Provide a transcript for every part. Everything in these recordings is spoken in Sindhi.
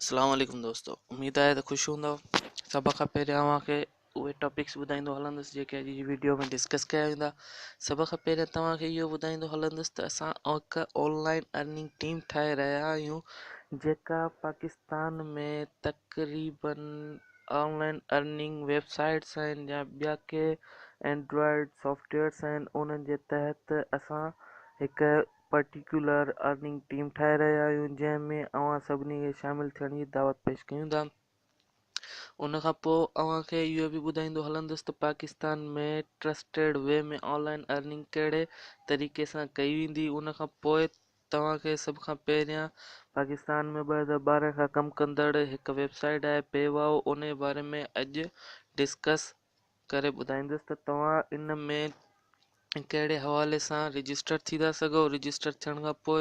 اسلام عليڪم دوستو، اميد آهي ته خوش هوندؤ. سڀ کان پهريان اوهان کي اهي ٽاپڪس ٻڌائيندو هلندس جيڪي اڄ جي ويڊيو ۾ ڊسڪس ڪيا ويندا. سڀ کان پهريان توهان کي اهو ٻڌائيندو هلندس ته اسان هڪ آن لائن ارننگ ٽيم ٺاهي رهيا آهيون جيڪا پاڪستان ۾ تقريبن on line earning web sites آهن يا ٻيا ڪي اينڊرائيڊ سافٽويئرس آهن انهن جي تحت اسان هڪ پرٽيڪيولر ارننگ ٽيم ٺاهي رهيا آهيون جنهن ۾ اوهان سڀني کي شامل ٿيڻ جي دعوت پيش ڪيون ٿا. ان کان پوء اوهان کي اهو به ٻڌائيندو هلندس ته Pakistan ۾ trusted V ۾ on line earning ڪهڙي طريقي سان ڪئي ويندي. ان کان پوء توهان کي سڀ کان پهريان پاڪستان ۾ 2012 کان ڪم ڪندڙ هڪ ويب سائيٽ آهي پي واو، ان جي باري ۾ اڄ ڊسڪس ڪري ٻڌائيندس ته توهان ان ۾ ڪهڙي حوالي سان رجسٽر ٿي ٿا سگهو، رجسٽر ٿيڻ کان پوء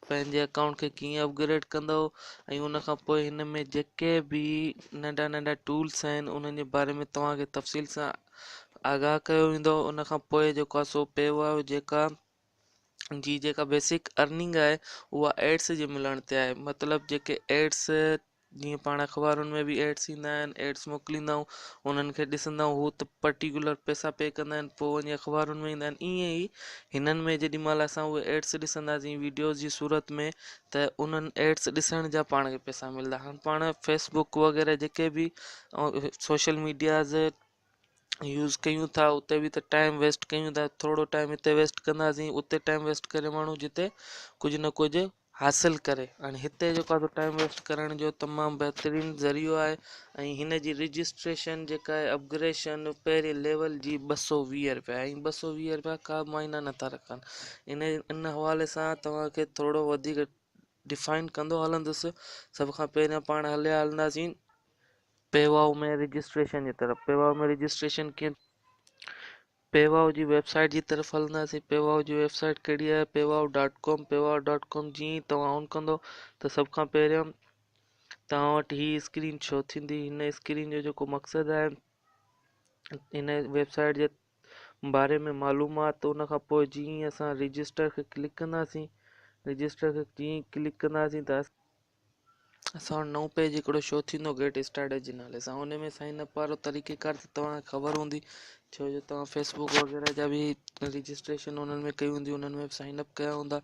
پنهنجي اڪائونٽ کي ڪيئن اپگريڊ ڪندؤ ۽ ان کان پوء هن ۾ جيڪي به ننڍا ننڍا ٽولس آهن انهن جي باري ۾ توهان کي تفصيل سان آگاهه ڪيو ويندو. ان کان پوء جيڪو آهي سو پي واو جيڪا جي جيڪا بيسڪ ارننگ آهي اها ايڊس جي ملڻ تي آهي، مطلب جيڪي ايڊس جيئن پاڻ اخبارن ۾ به ايڊس ايندا آهن، ايڊس موڪليندا آهيون انهن کي ڏسندا آهيون هو ته پرٽيڪولر پئسا پي ڪندا آهن پوء وڃي اخبارن ۾ ايندا آهن. ائين ئي هنن ۾ جيڏي مهل اسان اهي ايڊس ڏسنداسين ويڊيوز جي صورت ۾ ته انهن ايڊس ڏسڻ جا پاڻ کي پئسا ملندا. هاڻ پاڻ فيسبڪ وغيره جيڪي به سوشل ميڊياز يوز ڪيون ٿا اتي به ته ٽائيم ويسٽ ڪيون ٿا، ٿورو ٽائيم هتي ويسٽ ڪنداسين اتي ٽائيم ويسٽ ڪري ماڻهو جتي ڪجهه نه ڪجهه حاصل ڪري. هاڻي هتي جيڪو آهي سو ٽائيم ويسٽ ڪرڻ جو تمام بهترين ذريعو آهي ۽ هن جي رجسٽريشن جيڪا آهي اپگريشن پهرين ليول جي 220 رپيا ۽ 220 رپيا ڪا به معنيٰ نٿا رکن. ان حوالي سان توهان کي ٿورو وڌيڪ ڊفائن ڪندو هلندس. سڀ کان پهريان پاڻ هليا هلنداسين پيواو ۾ رجسٽريشن جي طرف. پيواو ۾ رجسٽريشن ڪيئن پيواو جي ويب سائيٽ جي طرف هلنداسين. پيواو جي ويب سائيٽ ڪهڙي آهي؟ پيواو ڊاٽ ڪام. پيواو ڊاٽ ڪام جيئن ئي توهان آن ڪندو ته سڀ کان پهريان توهان وٽ هي اسڪرين شو ٿيندي. هن اسڪرين جو جيڪو مقصد آهي هن ويب سائيٽ جي باري ۾ معلومات. ان کان پوء جيئن ئي اسان رجسٽر کي ڪلڪ ڪنداسين، رجسٽر کي جيئن ئي ڪلڪ ڪنداسين ته اسان وٽ نئون پيج هڪڙو شو ٿيندو گيٽ اسٽارٽيڊ جي نالي سان. ان ۾ سائن اپ وارو طريقي ڪار ته توهان کي خبر هوندي، ڇو جو توهان فيسبڪ وغيره جا به رجسٽريشن انهن ۾ ڪئي هوندي، انهن ۾ به سائن اپ ڪيا هوندا.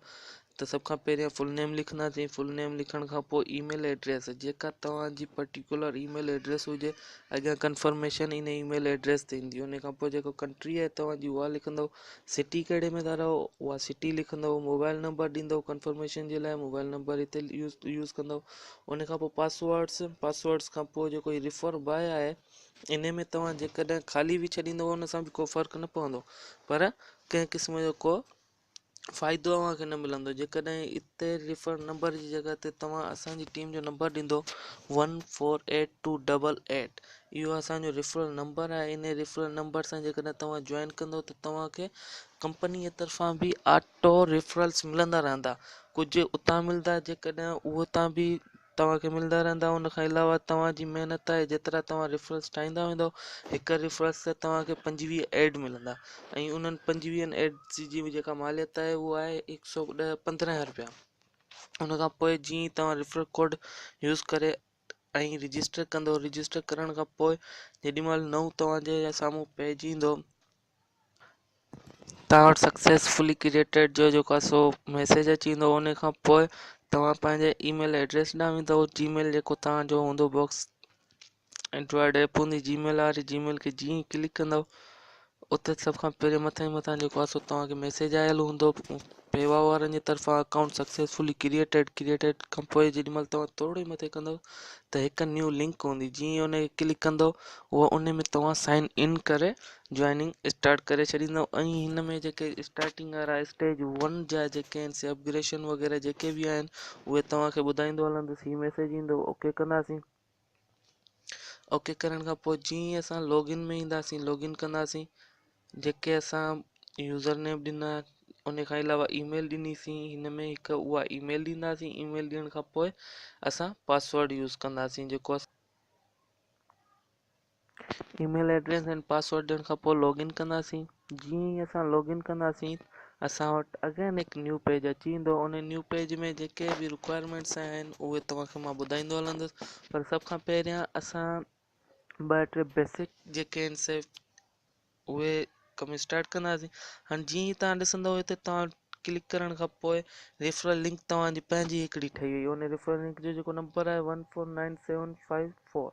ته سڀ کان پهريان فل نيم لکنداسين. فل نيم لکڻ کان پوء اي ميل ايڊريس جيڪا توهان جي پرٽيڪولر اي ميل ايڊريس هجي اڳيان ڪنفرميشن ان اي ميل ايڊريس تي ايندي. ان کان پوء جيڪو ڪنٽري آهي توهان جي اها لکندو، سٽي ڪهڙي ۾ ٿا رهو اها سٽي لکندو، موبائل نمبر ڏيندو ڪنفرميشن جي لاء موبائل نمبر هتي يوز ڪندو. ان کان پوء پاسورڊس، پاسورڊس کان پوء جيڪو هي ريفر باء آهي ان ۾ توهان جيڪڏهن خالي به ڇڏيندو ان سان به ڪو فرق نه پوندو، پر ڪنهن قسم جو ڪو فائدو اوهان کي نه ملندو. جيڪڏهن اتي ريفر نمبر جي جڳهه تي توهان اسان جي ٽيم جو نمبر ڏيندو 148288، اهو اسان جو ريفرل نمبر آهي. ان ريفرل نمبر سان جيڪڏهن توهان جوائن ڪندو ته توهان کي ڪمپني جي طرفان به آٽو ريفرلس ملندا رهندا. ڪجهه اتان ملندا، جيڪڏهن اهو اتان به توهان کي ملندا رهندا. ان کان علاوه توهان جي محنت آهي، جيترا توهان ريفرلس ٺاهيندا ويندو هڪ ريفرلس تي توهان کي 25 ايڊ ملندا ۽ انهن 25 ايڊز جي جيڪا ماليت آهي اها آهي هڪ سؤ ڏهه پندرهن رپيا. ان کان پوء جيئن ئي توهان ريفرل ڪوڊ يوز ڪري ۽ رجسٽر ڪندو، رجسٽر ڪرڻ کان پوء جيڏي مهل نئون توهان جي سامهون پيج ايندو توهان وٽ سڪسيسفلي ڪريئيٽيڊ جو جيڪو آهي سو ميسيج اچي ويندو. ان کان پوء توهان پنهنجي اي ميل ايڊريس ڏانهن ويندو، جي ميل جيڪو توهان جو هوندو باڪس اينڊرائيڊ ايپ هوندي جي ميل واري، جي ميل کي جيئن ئي ڪلڪ ڪندو اتي سڀ کان پهرين مٿان ئي مٿان جيڪو آهي سو توهان کي ميسيج آيل هوندو پيوا وارن جي طرفان اڪائونٽ سڪسيسفلي ڪريئيٽيڊ. ڪريئيٽيڊ کان پوء جيڏي مهل توهان ٿورو ئي مٿي ڪندو ته هڪ نيو لنڪ هوندي، جيئن ئي ان کي ڪلڪ ڪندو اهو ان ۾ توهان سائن ان ڪري جوائننگ اسٽارٽ ڪري ڇڏيندو. ۽ هن ۾ جيڪي اسٽارٽنگ وارا اسٽيج 1 جا جيڪي آهن سي اپگريشن وغيره جيڪي به آهن اهي توهان کي ٻڌائيندو هلندس. هي ميسيج ايندو اوڪي ڪنداسين. اوڪي ڪرڻ کان پوء جيئن ئي اسان لاگ ان ۾ اينداسين، لاگ ان ڪنداسين، جيڪي اسان يوزر نيم ڏنا ان کان علاوه اي ميل ڏنيسين، هن ۾ هڪ اها اي ميل ڏينداسين. اي ميل ڏيڻ کان پوء اسان پاسورڊ يوز ڪنداسين، جيڪو اي ميل ايڊريس ۽ پاسورڊ ڏيڻ کان پوء لاگ ان ڪنداسين. جيئن ئي اسان لاگ ان ڪنداسين اسان وٽ اگين هڪ نيو پيج اچي ويندو. ان نيو پيج ۾ جيڪي به رڪوائرمينٽس آهن اهي توهان کي مان ٻڌائيندو هلندس. پر سڀ کان پهريان اسان ٻه ٽي بيسڪ جيڪي آهن سي اهي ڪم اسٽارٽ ڪنداسين. هاڻي جيئن ئي توهان ڏسندو هتي توهان ڪلڪ ڪرڻ کان پوءِ ريفرل لنڪ توهان جي پنهنجي هڪڙي ٺهي وئي. ان ريفرل لنڪ جو جيڪو نمبر آهي 149754.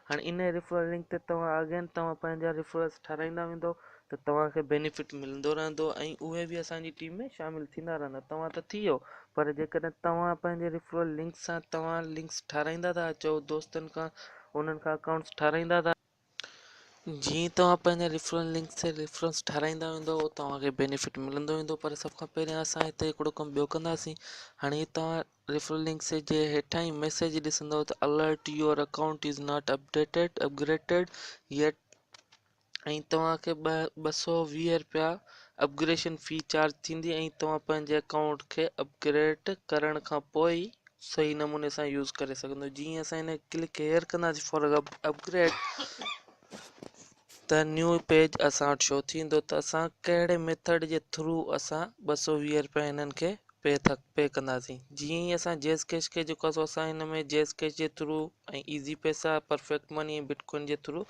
هاڻي ان ريفرل لنڪ تي توهان اگين توهان پنهنجا ريفرلس ٺهرائيندا ويندو ته توهان کي بينيفٽ ملندو رهندو ۽ اهي به اسان جي ٽيم ۾ شامل ٿيندا رهندا. توهان ته ٿي ويو، پر جيڪڏهن توهان پنهنجي ريفرل لنڪ سان توهان لنڪس ٺهرائيندا ٿا اچو، دوستن کان انهن کان اڪائونٽس ٺهرائيندا ٿا، جيئن توهان پنهنجا ريفرل لنڪ سي ريفرنس ٺهرائيندا ويندو توهان کي بينيفٽ ملندو ويندو. پر سڀ کان پهريان اسان هتي هڪڙو ڪم ٻيو ڪنداسين. هاڻي توهان ريفرل لنڪ سي جي هيٺان ئي ميسيج ڏسندو ته alert your account is not updated upgraded yet ۽ توهان کي 220 رپيا اپگريڊيشن في چارج ٿيندي ۽ توهان پنهنجي اڪائونٽ کي اپگريڊ ڪرڻ کان پوءِ ئي صحيح نموني سان يوز ڪري سگهندو. جيئن اسان هن ڪلڪ هيئر ڪنداسين فار اپگريڊ ته نيو پيج اسان وٽ شو ٿيندو ته اسان ڪهڙي ميٿڊ جي ٿرو اسان 220 رپيا هنن کي پي ڪنداسين. جيئن ئي اسان جيز ڪيش کي جيڪو آهي سو اسان هن ۾ جيز ڪيش جي ٿرو ۽ ايزي پئسا، پرفيڪٽ مني ۽ بٽ ڪوائن جي ٿرو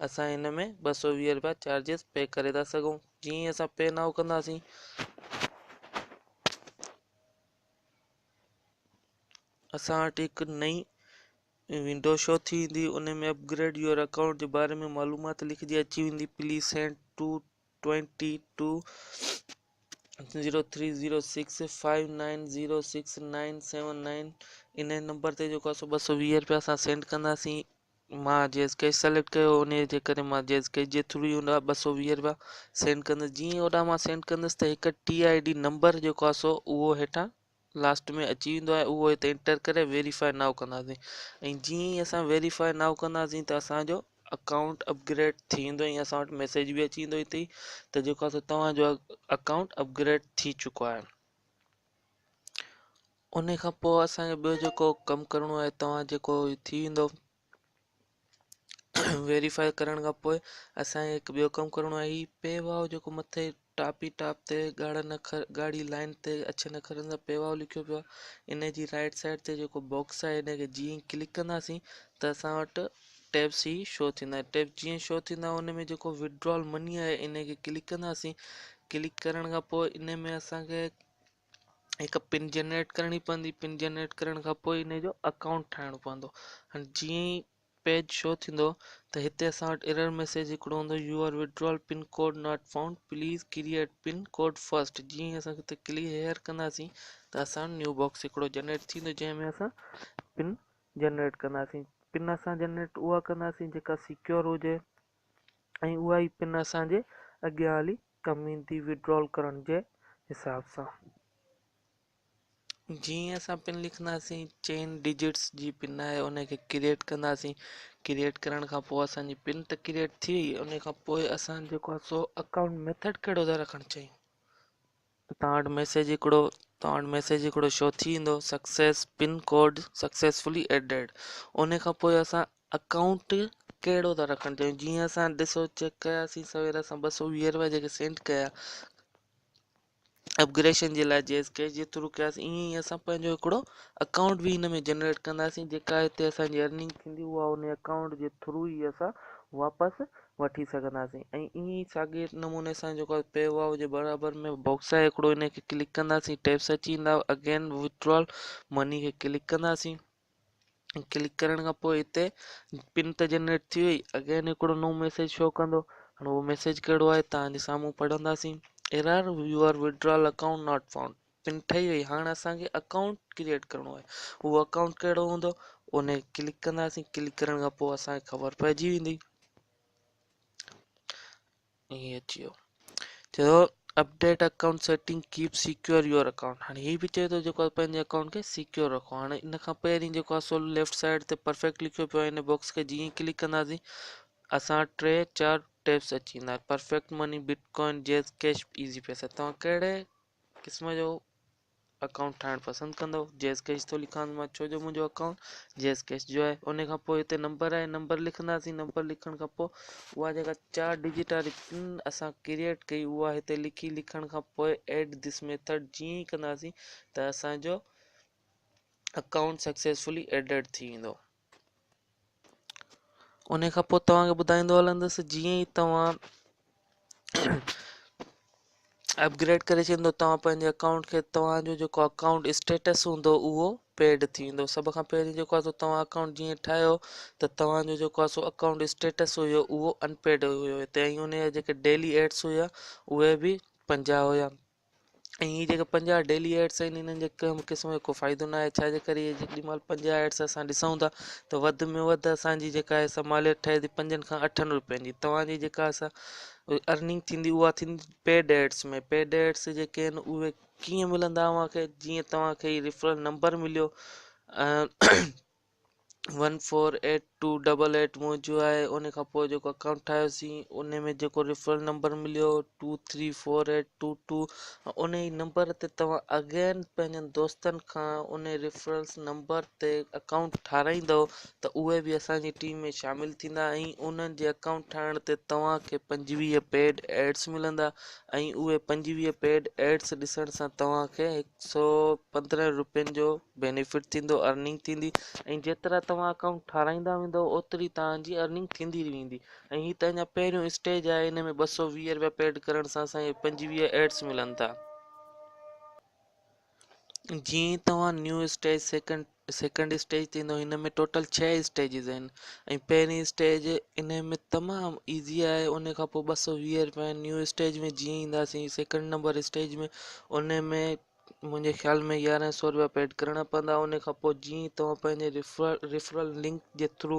اسان هن ۾ 220 رپيا چارجز پي ڪري ٿا سگهون. جيئن ئي اسان پي نائو ڪنداسين اسان وٽ هڪ نئين ونڊو شو ٿي ويندي. ان ۾ اپگريڊ your account جي باري ۾ معلومات لکجي اچي ويندي. Please send 220 2 0306 5906979. ان نمبر تي جيڪو آهي سو 220 رپيا اسان سينڊ ڪنداسين. مان جيز ڪيش سليڪٽ ڪيو، ان جي ڪري مان جيز ڪيش جي ٿرو ئي هن 220 رپيا سينڊ ڪندس. جيئن اوڏان مان سينڊ ڪندس ته هڪ ٽي I D number جيڪو آهي سو اهو هيٺان لاسٽ ۾ اچي ويندو آهي. اهو هتي انٽر ڪري ويريفائي نائو ڪنداسين ۽ جيئن ئي اسان ويريفائي نائو ڪنداسين ته اسان جو اڪائونٽ اپگريڊ ٿي ويندو ۽ اسان وٽ ميسيج به اچي ويندو هتي ئي ته جيڪو آهي سو توهان جو اڪائونٽ اپگريڊ ٿي چڪو آهي. ان کان پوءِ اسان کي ٻيو جيڪو ڪم ڪرڻو آهي، توهان جيڪو ٿي ويندو ويريفائي ڪرڻ کان پوءِ اسان کي هڪ ٻيو ڪم ڪرڻو آهي. هي پي واو جيڪو مٿي ٽاپ ئي ٽاپ تي ڳاڙهن اکر ڳاڙهي لائن تي اڇن اکرن سان پي واو لکيو پيو آهي، ان جي رائٽ سائيڊ تي جيڪو باڪس آهي ان کي جيئن ڪلڪ ڪنداسين ته اسان وٽ ٽيبس ئي شو ٿيندا. ٽيب جيئن شو ٿيندا ان ۾ جيڪو وڊرال مني آهي ان کي ڪلڪ ڪنداسين. ڪلڪ ڪرڻ کان پوءِ ان ۾ اسان کي هڪ پن جنريٽ ڪرڻي پوندي. پن جنريٽ ڪرڻ کان پوءِ ان جو اڪائونٽ ٺاهڻو پوندو. هاڻي جيئن ئي پيج شو ٿيندو ته هتي اسان وٽ ايرر ميسيج هڪڙو هوندو، your withdrawal pin code not found, please create pin code first. جيئن ئي اسان هتي ڪلڪ هيئر ڪنداسين ته اسان نيو باڪس هڪڙو جنريٽ ٿيندو جنهن ۾ اسان پن جنريٽ ڪنداسين. پن اسان جنريٽ اها ڪنداسين جيڪا سڪيور هجي ۽ اها ئي پن اسان جي اڳيان هلي ڪم ايندي وڊرال ڪرڻ جي حساب سان. جيئن اسان پن لکنداسين، چئن ڊجٽس جي پن آهي، ان کي ڪريئيٽ ڪنداسين. ڪريئيٽ ڪرڻ کان پوءِ اسان جي پن ته ڪريئيٽ ٿي وئي. ان کان پوءِ اسان جيڪو آهي سو اڪائونٽ ميٿڊ ڪهڙو ٿا رکڻ چاهيون. توهان وٽ ميسيج هڪڙو شو ٿي ويندو، success pin code successfully added. ان کان پوءِ اسان اڪائونٽ ڪهڙو ٿا رکڻ چاهيون. جيئن اسان ڏسو چيڪ ڪياسين سوير اسان 220 رپيا جيڪي سينڊ ڪيا اپگريڊيشن جي لاءِ جيز ڪيش جي ٿرو ڪياسين، ائين ئي اسان پنهنجو هڪڙو اڪائونٽ به هن ۾ جنريٽ ڪنداسين. جيڪا هتي اسان جي ارننگ ٿيندي اها ان اڪائونٽ جي ٿرو ئي اسان واپس وٺي سگهنداسين. ۽ ائين ئي ساڳئي نموني سان جيڪو آهي پي واو جي برابر ۾ باڪس آهي هڪڙو، ان کي ڪلڪ ڪنداسين، ٽيبس اچي ويندا. اگين وڊرال مني کي ڪلڪ ڪنداسين. ڪلڪ ڪرڻ کان پوءِ هتي پن ته جنريٽ ٿي وئي، اگين هڪڙو نئون ميسيج شو ڪندو. هاڻي اهو ميسيج ڪهڙو آهي توهان جي سامهون پڙهنداسين. Error your withdrawal account not found. PIN ٺهي وئي، هاڻي اسان کي اڪائونٽ ڪريئيٽ ڪرڻو آهي. اهو اڪائونٽ ڪهڙو هوندو ان کي ڪلڪ ڪنداسين. ڪلڪ ڪرڻ کان پوءِ اسان کي خبر پئجي ويندي. ائين اچي ويو، چيو update account setting keep secure your account. هاڻي هي به چئي ٿو جيڪو آهي پنهنجي اڪائونٽ کي سڪيور رکو. هاڻي ان کان پهرين جيڪو آهي سو ليفٽ سائيڊ تي پرفيڪٽ لکيو پيو آهي، ان باڪس کي جيئن ئي ڪلڪ ڪنداسين اسان 3-4 ٽيبس اچي ويندا، perfect money, bitcoin, Jazz cash, easy پئسا. توهان ڪهڙي قسم جو اڪائونٽ ٺاهڻ پسند ڪندؤ. جيز ڪيش ٿو لکان مان ڇو جو منهنجو اڪائونٽ جيز ڪيش جو آهي. ان کان پوء هتي نمبر آهي، نمبر لکنداسين. نمبر لکڻ کان پوء اها جيڪا 4 ڊجٽ واري پن اسان ڪريئيٽ ڪئي اها هتي لکي، لکڻ کان پوء ايڊ this method جيئن ئي ڪنداسين ته اسان جو اڪائونٽ سڪسيسفلي ايڊڊ ٿي ويندو. ان کان پوء توهان کي ٻڌائيندو هلندس جيئن ئي توهان اپگريڊ ڪري ڇڏيندو توهان پنهنجي اڪائونٽ کي، توهان جو جيڪو اڪائونٽ اسٽيٽس هوندو اهو پيڊ ٿي ويندو. سڀ کان پهرين جيڪو آهي سو توهان اڪائونٽ جيئن ٺاهيو ته توهان جو جيڪو آهي سو اڪائونٽ اسٽيٽس هيو اهو ان پيڊ هيو هتي، ۽ ان جا جيڪي ڊيلي ايڊس هيا اهي به 50 هيا. ۽ هي جيڪي 50 ڊيلي ايڊس آهن انهن جي ڪنهن به قسم جو ڪو فائدو نه آهي، ڇا جي ڪري اهي جيڏي مهل 50 ايڊس اسان ڏسون ٿا ته وڌ ۾ وڌ اسان جي جيڪا آهي سا ماليت ٺهي ٿي 5 کان 8 روپين جي. توهان جي جيڪا سا ارننگ ٿيندي اها ٿيندي پيڊ ايڊس ۾. پيڊ ايڊس جيڪي آهن اهي ڪيئن ملندا اوهان کي؟ جيئن توهان کي هي ريفرل نمبر مليو 148288 منهنجو آهي، ان کان پوء جيڪو اڪائونٽ ٺاهيوسين ان ۾ جيڪو ريفرل نمبر مليو 234822، ان ئي نمبر تي توهان اگين پنهنجن دوستن کان ان ريفرلس نمبر تي اڪائونٽ ٺاراهيندؤ ته اهي به اسان جي ٽيم ۾ شامل ٿيندا ۽ انهن جي اڪائونٽ ٺاهڻ تي توهان کي 25 پيڊ ايڊس ملندا ۽ اهي 25 پيڊ ايڊس ڏسڻ سان توهان کي 115 روپين جو بينيفٽ ٿيندو، ارننگ ٿيندي ۽ جيترا توهان اڪائونٽ ٺاراهيندا ويندؤ اوتري توهان جي ارننگ ٿيندي ويندي. ۽ هي ته اڃا پهريون اسٽيج آهي، ان ۾ 220 روپيا پيڊ ڪرڻ سان اسان کي 25 ايڊس ملن ٿا. جيئن ئي توهان نيو اسٽيج سيڪنڊ اسٽيج تي ايندو، هن ۾ ٽوٽل 6 اسٽيجز آهن ۽ پهرين اسٽيج ان ۾ تمام ايزي آهي. ان کان پوء 220 روپيا نيو اسٽيج ۾ جيئن اينداسين سيڪنڊ نمبر اسٽيج ۾ ان ۾ منهنجي خيال ۾ 1100 روپيا پيڊ ڪرڻا پوندا. ان کان پوء جيئن ئي توهان پنهنجي ريفرل لنڪ جي ٿرو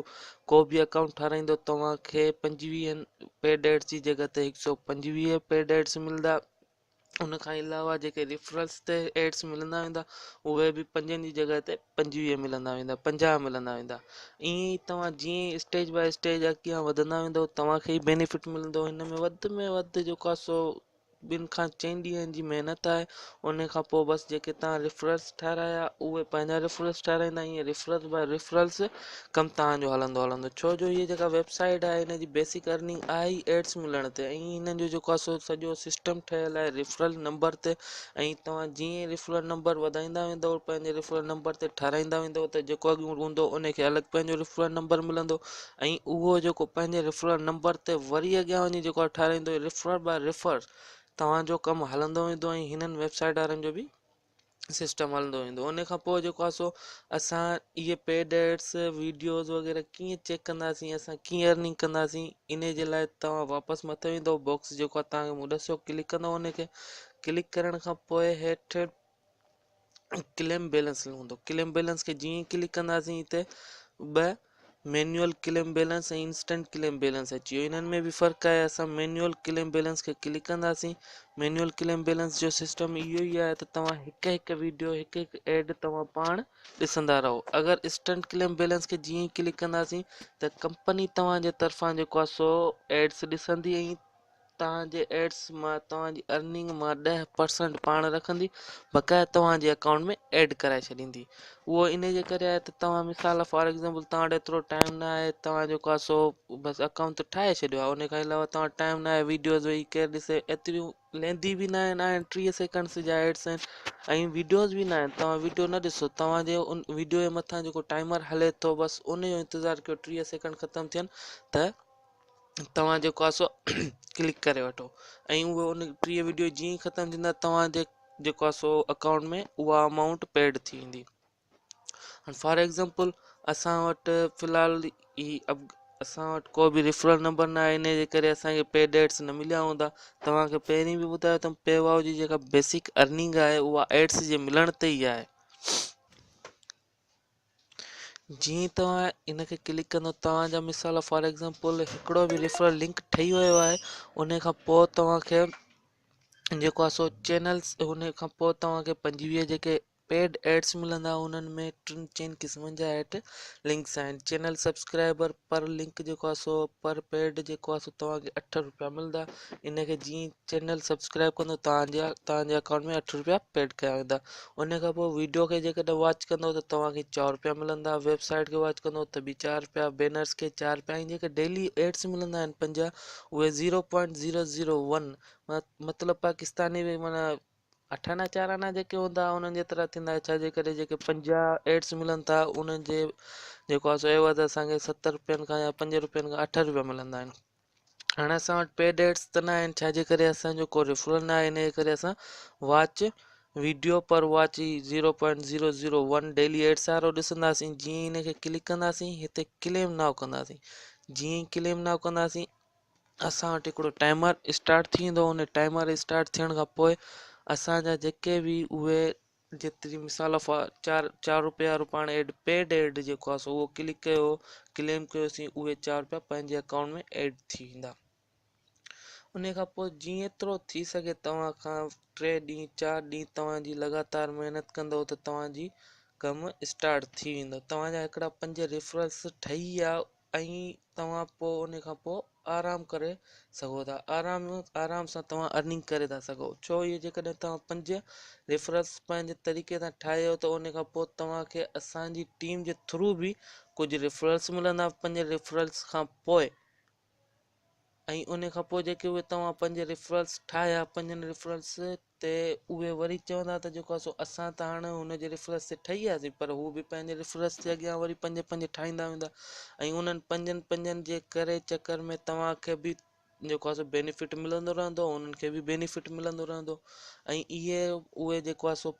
ڪو به اڪائونٽ ٺاراهيندو توهان کي 25 پيڊ ايڊس جي جڳهه تي 125 پيڊ ايڊس ملندا. ان کان علاوه جيڪي ريفرلس تي ايڊس ملندا ويندا اهي به 5 جي جڳهه تي 25 ملندا ويندا، 50 ملندا ويندا. ائين ئي توهان جيئن ئي اسٽيج باء اسٽيج اڳيان وڌندا ويندو توهان کي ئي بينيفٽ ملندو. هن ۾ وڌ ۾ وڌ جيڪو آهي سو 2 کان 4 ڏينهن جي محنت آهي. ان کان پوء بس جيڪي توهان ريفرلس ٺارايا اهي پنهنجا ريفرلس ٺاراهيندا، ائين ريفرل باء ريفرلس ڪم توهان جو هلندو هلندو. ڇو جو هيء جيڪا ويب سائيٽ آهي هن جي بيسڪ ارننگ آهي ئي ايڊس ملڻ تي ۽ هنن جو جيڪو آهي سو سڄو سسٽم ٺهيل آهي ريفرل نمبر تي. ۽ توهان جيئن ئي ريفرل نمبر وڌائيندا ويندؤ پنهنجي ريفرل نمبر تي ٺاراهيندا ويندؤ ته جيڪو اڳيون هوندو ان کي الڳ پنهنجو ريفرل نمبر ملندو ۽ اهو جيڪو پنهنجي ريفرل نمبر تي وري اڳيان وڃي جيڪو آهي ٺاراهيندو، ريفر باء ريفر توهان جو ڪم هلندو ويندو ۽ هنن ويب سائيٽ وارن جو به سسٽم هلندو ويندو. ان کان پوء جيڪو آهي سو اسان اهي پيڊ ايڊس ويڊيوز وغيره ڪيئن چيڪ ڪنداسين، اسان ڪيئن ارننگ ڪنداسين، ان جي لاء توهان واپس مٿي ويندو باڪس جيڪو آهي توهان کي مون ڏسيو، ڪلڪ ڪندو ان کي، ڪلڪ ڪرڻ کان پوء هيٺ ڪليم بيلنس هوندو، ڪليم بيلنس کي جيئن ئي ڪلڪ ڪنداسين هتي ٻه manual claim balance ۽ instant claim balance اچي ويو. انهن ۾ به فرق آهي. اسان مينيول ڪليم بيلنس کي ڪلڪ ڪنداسين. مينيول ڪليم بيلنس جو سسٽم اهو ئي آهي ته توهان هڪ هڪ ويڊيو هڪ هڪ ايڊ توهان پاڻ ڏسندا رهو. اگر انسٽنٽ ڪليم بيلنس کي جيئن ئي ڪلڪ ڪنداسين ته ڪمپني توهان جي طرفان جيڪو آهي سو ايڊس ڏسندي ۽ توهان جي ايڊس مان توهان جي ارننگ مان 10% پاڻ رکندي، بقايا توهان جي اڪائونٽ ۾ ايڊ ڪرائي ڇڏيندي. اهو ان جي ڪري آهي ته توهان مثال فار ايگزامپل توهان وٽ ايترو ٽائيم نه آهي، توهان جيڪو آهي سو بس اڪائونٽ ته ٺاهي ڇڏيو آهي، ان کان علاوه توهان وٽ ٽائيم نه آهي ويڊيوز ويهي ڪير ڏسي، ايتريون ليندي به نه آهن، آهن 30 سيڪنڊس جا ايڊس آهن ۽ ويڊيوز به نه آهن، توهان ويڊيو نه ڏسو، توهان جي ان ويڊيو جي مٿان جيڪو ٽائمر هلي ٿو بس ان جو انتظار ڪيو 30 سيڪنڊ ختم ٿين ته توهان جيڪو آهي سو ڪلڪ ڪري وٺو ۽ اهي ان 30 ويڊيو جيئن ئي ختم ٿيندا توهان جي جيڪو آهي سو اڪائونٽ ۾ اها امائونٽ پيڊ ٿي ويندي. هاڻي فار ايگزامپل اسان وٽ في الحال هي اسان وٽ ڪو به ريفرل نمبر نه آهي، ان جي ڪري اسان کي پيڊ ايڊس نه مليا هوندا. توهان کي پهرين به ٻڌايو اٿم پي واو جي جيڪا بيسڪ ارننگ آهي اها ايڊس جي ملڻ تي ئي آهي. جيئن ئي توهان ان کي ڪلڪ ڪندو توهان جا مثال فار ايگزامپل هڪڙو به ريفرل لنڪ ٺهي ويو آهي، ان کان پوء توهان کي جيڪو آهي سو چينلز ان کان پوء توهان کي 25 جيڪي پيڊ ايڊس ملندا انهن ۾ ٽن چئن قسمن جا ايڊ لنڪس آهن. چينل سبسڪرائبر پر لنڪ جيڪو آهي سو پر پيڊ جيڪو آهي سو توهان کي 8 روپيا ملندا. ان کي جيئن چينل سبسڪرائب ڪندو توهان جي اڪائونٽ ۾ 8 روپيا پيڊ ڪيا ويندا. ان کان پوء ويڊيو کي جيڪڏهن واچ ڪندو ته توهان کي 4 روپيا ملندا. ويب سائيٽ کي واچ ڪندو ته به 4 روپيا، بينرس کي 4 روپيا ۽ جيڪي ڊيلي ايڊس ملندا آهن 50 اهي 0.001 مطلب پاڪستاني ۾ معنيٰ 8 آنا 4 آنا جيڪي هوندا انهن جيترا ٿيندا. ڇا جي ڪري جيڪي 50 ايڊس ملن ٿا انهن جي جيڪو آهي سو عيوض اسان کي 7 روپين کان يا 5 روپين کان 8 روپيا ملندا آهن. هاڻي اسان وٽ پيڊ ايڊس ته نه آهن، ڇا جي ڪري اسان جو ڪو ريفرل نه آهي، ان جي ڪري اسان واچ ويڊيو پر واچ 0.001 ڊيلي ايڊس وارو ڏسنداسين. جيئن ئي ان کي ڪلڪ ڪنداسين هتي ڪليم ناو ڪنداسين. جيئن ئي ڪليم ناو ڪنداسين اسان وٽ هڪڙو ٽائمر اسٽارٽ ٿي ويندو. ان ٽائمر اسٽارٽ ٿيڻ کان پوءِ اسان جا جيڪي به اهي جيتري مثال 4 روپيا وارو پاڻ ايڊ پيڊ ايڊ جيڪو آهي سو اهو ڪلڪ ڪيو ڪليم ڪيوسين اهي 4 روپيا پنهنجي اڪائونٽ ۾ ايڊ ٿي ويندا. ان کان پوءِ جيترو ٿي سگهي توهان کان 3 ڏينهن 4 ڏينهن توهان جي لڳاتار محنت ڪندؤ ته توهان جي ڪم اسٽارٽ ٿي ويندو. توهان جا هڪڙا 5 ريفرلس ٺهي ويا ۽ توهان پوءِ ان کان پوءِ آرام ڪري سگهو ٿا. آرام سان توهان ارننگ ڪري ٿا سگهو. ڇو اهو جيڪڏهن توهان 5 ريفرلس پنهنجي طريقي سان ٺاهيو ته ان کان پوءِ توهان کي اسان جي ٽيم جي ٿرو به ڪجهه ريفرلس ملندا 5 ريفرلس کان پوءِ. ۽ ان کان پوءِ جيڪي اهي توهان 5 ريفرلس ٺاهيا 5 ريفرلس تي اهي وري چوندا ته جيڪو آهي سو اسان ته هاڻي هن جي ريفرنس تي ٺهي وياسين، پر هو به پنهنجي ريفرنس تي اڳيان وري 5 5 ٺاهيندا ويندا ۽ انهن 5 5 جي ڪري چڪر ۾ توهان کي به جيڪو آهي سو بينيفٽ ملندو رهندو، انهن کي به بينيفٽ ملندو رهندو. ۽ اهي جيڪو آهي سو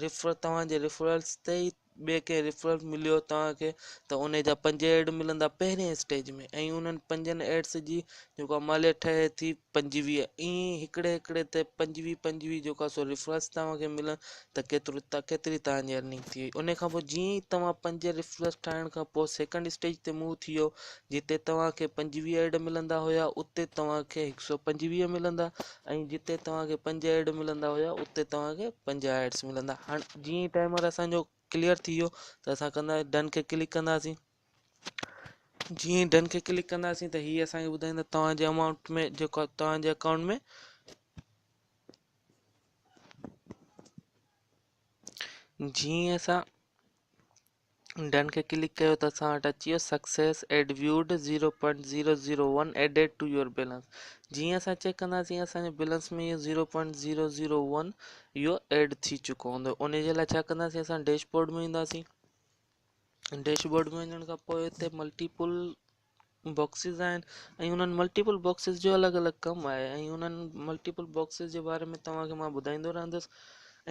ريفر توهان جي ريفرلس تي ئي ٻئي ڪنهن ريفرل مليو توهان کي ته ان جا 5 ايڊ ملندا پهرين اسٽيج ۾. ۽ انهن 5 ايڊس جي جيڪو آهي ماليت ٺهي ٿي 25. ائين هڪڙي هڪڙي تي 25 25 جيڪو آهي سو ريفرلس توهان کي ملن ته ڪيتري توهان جي ارننگ ٿي وئي. ان کان پوءِ جيئن ئي توهان 5 ريفرلس ٺاهڻ کان پوءِ سيڪنڊ اسٽيج تي موو ٿي ويو، جتي توهان کي 25 ايڊ ملندا هئا اتي توهان کي 125 ملندا ۽ جتي توهان کي 5 ايڊ ملندا هئا اتي توهان کي 50 ايڊس ملندا. هاڻي جيئن ئي ٽائمر اسان جو ڪليئر ٿي ويو ته اسان ڪندا ڊن کي ڪلڪ ڪنداسين. جيئن ئي ڊن کي ڪلڪ ڪنداسين ته هي اسان کي ٻڌائيندو توهان جي امائونٽ ۾ جيڪو توهان جي اڪائونٽ ۾ جيئن ئي اسان ڊن کي ڪلڪ ڪيو ته اسان وٽ اچي ويو success ad viewed 0.001 added to your balance. جيئن اسان چيڪ ڪنداسين اسان جي بيلنس ۾ اهو 0.001 اهو ايڊ ٿي چڪو هوندو. ان جي لاءِ ڇا ڪنداسين اسان ڊيش بورڊ ۾ اينداسين. ڊيش بورڊ ۾ وڃڻ کان پوءِ هتي ملٽيپل باڪسز آهن ۽ انهن ملٽيپل باڪسز جو الڳ الڳ ڪم آهي ۽ انهن ملٽيپل باڪسز جي باري ۾ توهان کي مان ٻڌائيندو رهندس.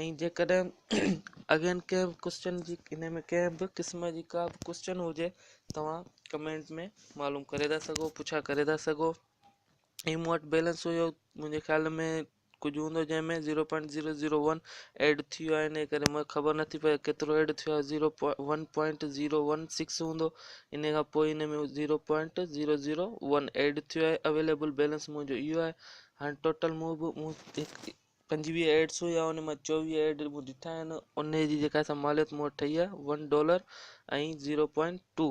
۽ جيڪڏهن اڳين ڪنهن به ڪوئسچن جي ان ۾ ڪنهن به قسم جي ڪا به ڪوئسچن هجي توهان ڪمينٽ ۾ معلوم ڪري ٿا سگهو، پڇا ڪري ٿا سگهو. ۽ مون وٽ بيلنس هيو منهنجي خيال ۾ ڪجهه هوندو جنهن ۾ 0.001 ايڊ ٿي ويو آهي، ان ڪري مون کي خبر نٿي پئي ڪيترو ايڊ ٿيو آهي. 1.016 هوندو. ان کان پوءِ ان ۾ 0.001 ايڊ ٿيو آهي. اويليبل بيلنس منهنجو اهو آهي. هاڻي ٽوٽل مون به مون 25 ايڊس هئا ان مان 24 ايڊ مون ڏٺا آهن. ان جي جيڪا سا ماليت مون وٽ ٺهي آهي $1 ۽ 0.2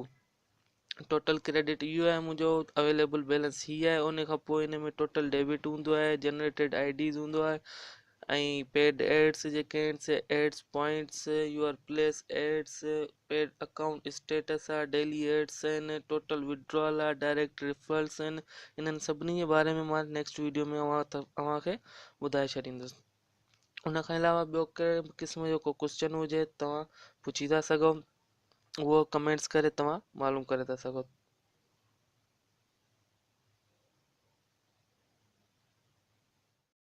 ٽوٽل ڪريڊٽ اهو آهي منهنجو. اويليبل بيلنس هي آهي. ان کان پوءِ ان ۾ ٽوٽل ڊيبٽ هوندو آهي، جنريٽيڊ I ڊيز هوندو آهي ۽ پيڊ ايڊس جيڪي آهن سي ads points, your place ads, paid account status آهي، ڊيلي ايڊس آهن، ٽوٽل وڊرال آهي، ڊائريڪٽ ريفرلس آهن. انهن سڀني جي باري ۾ مان نيڪسٽ ويڊيو ۾ اوهان کي ٻڌائي ڇڏيندس. ان کان علاوه ٻيو ڪهڙي به قسم جو ڪو ڪوئسچن هجي توهان پڇي ٿا سگهو، اهو ڪمينٽس ڪري توهان معلوم ڪري ٿا سگهو.